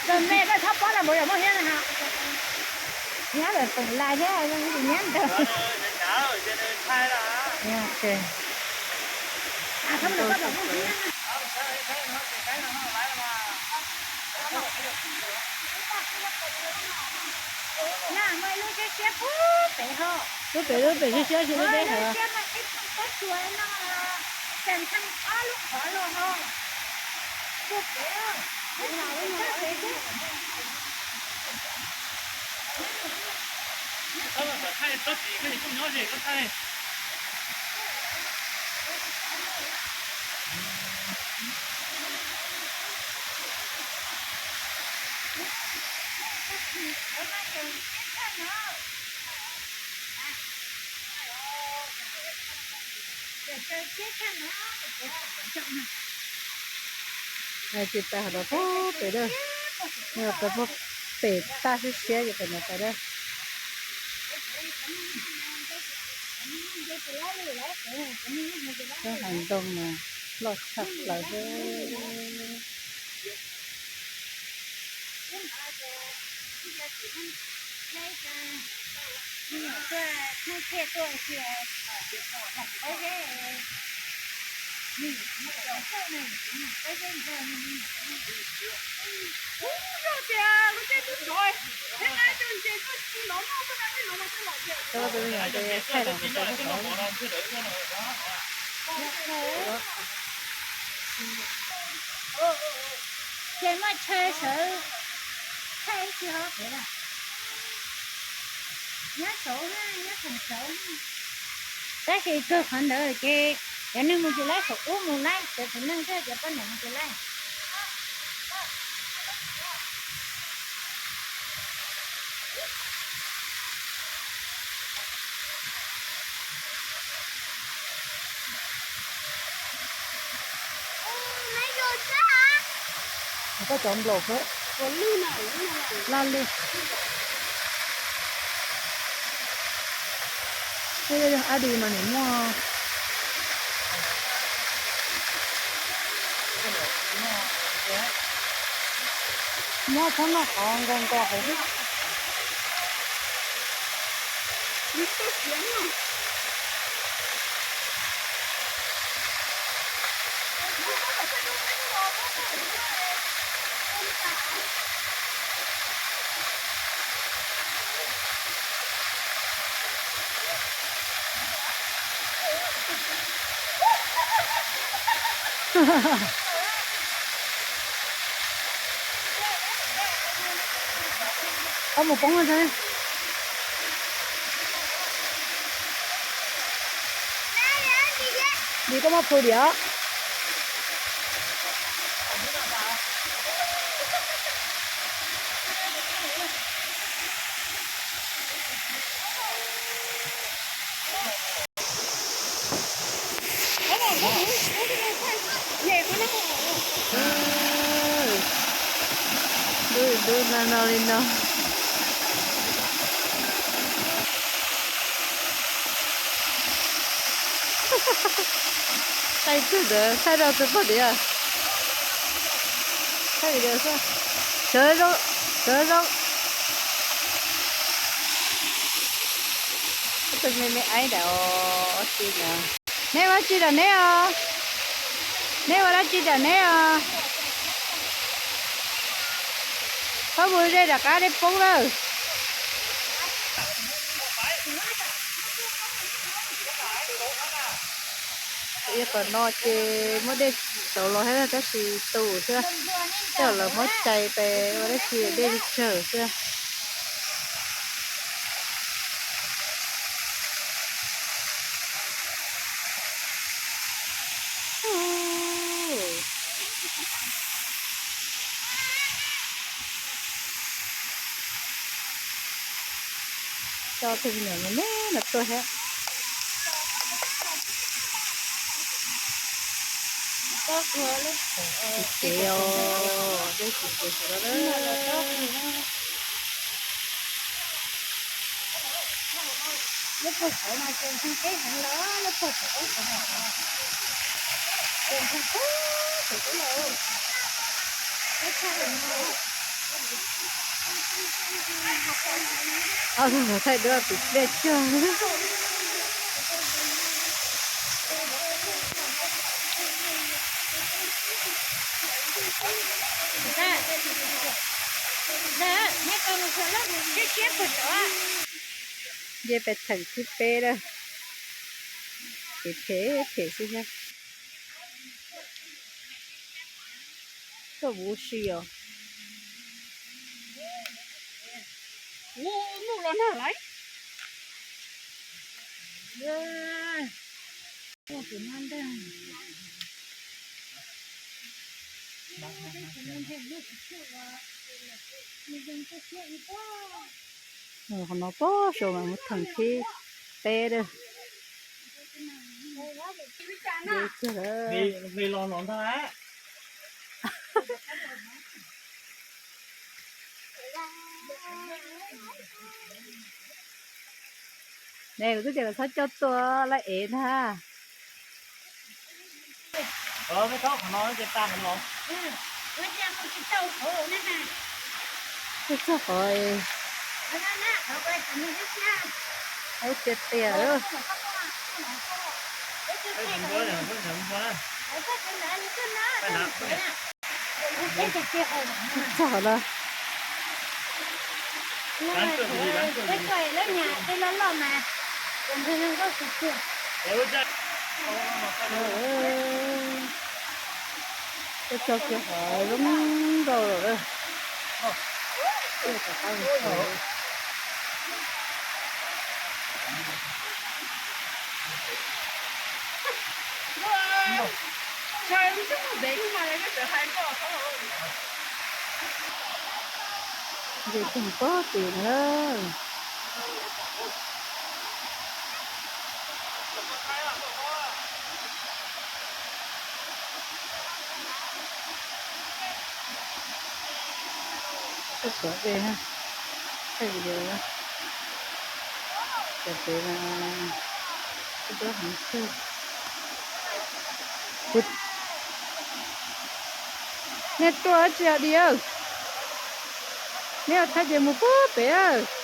Ntawm me koj txhob pob los npaum yog muaj hiab na ha. Hiab lawm feem lais thiab nyab ntawd. Lub pem, lub pem siab siab tsis deb deb heev. Ces tag hov rau puag pem dawb, pem puag pem tag siab siab ces pem no tas dawb. Lub hav ntoo mas loj tshaj plaws xwb. Coj tus me nyuam ntawd thaij los mus rau lub hauv. Ces muaj chaw sawv thaij ib txhia hauv pem na. Nyob saud na, nyob saum saud na. Tab sis kawg qhov ntawd ces cov neeg mus tsis laib, saum ub mus laib, cov txiv neej thiab cov poj niam mus tsis laib. Koj cov nplaum kawg. Laj lwj. Ab di mas nim muaj, muab txhob noj qhov nkaus nkaus hauv xwb. Koj mus poob xwb. Vim koj muab phu diam. Dub dub no no li no. Thaij twg ntawd, thaij rau tus poj niam. Thaij video xwb. Sawv zoo, sawv zoo. Tus me me aib ntawd os, si ntawd. Neb ua dab tsi tam neb os? Neb ua dab tsi tam neb os? Koj mus ze rov qab dej poob lawm. Ib qho no ces muaj dej tsaus los thiab tab sis tu thiab, tej zaum lawv muab cais pes ua dab tsi dej tsawg xwb. Coj tus me nyuam me me no tuaj thiab. Tsis kev os, dej tsis kev sawv daws. Lub puag saud mas tseem ntseeg peb heev los, lub puag saud, saud no, tseem ntseeg peb, peb los, peb tshaj heev no. Ob tug thaij duab pem pliaj cuag. Nce pes theem thib peb lawm. Kev phem phem xwb thiab. Tuaj vuv si os. Ua, muaj los nag lawm. Qhov no puag saud mas muaj theem thib peb lawm. Nce kiag lawm. Ne, kuv twb tias kom txhob coj tuaj lawm ev ntag. Twb txog qhov, ub, tiag tiag. Txog lawm. Peb txog kiag qhov zoo nkauj lawm. Nce kiag pob tim no lawm. Tuaj sov dej, thaij video. Cov pem no, ub, dab heev kawg. Nej tuaj dab tsi os Di aw? Nej thaij ces mus puag pem a.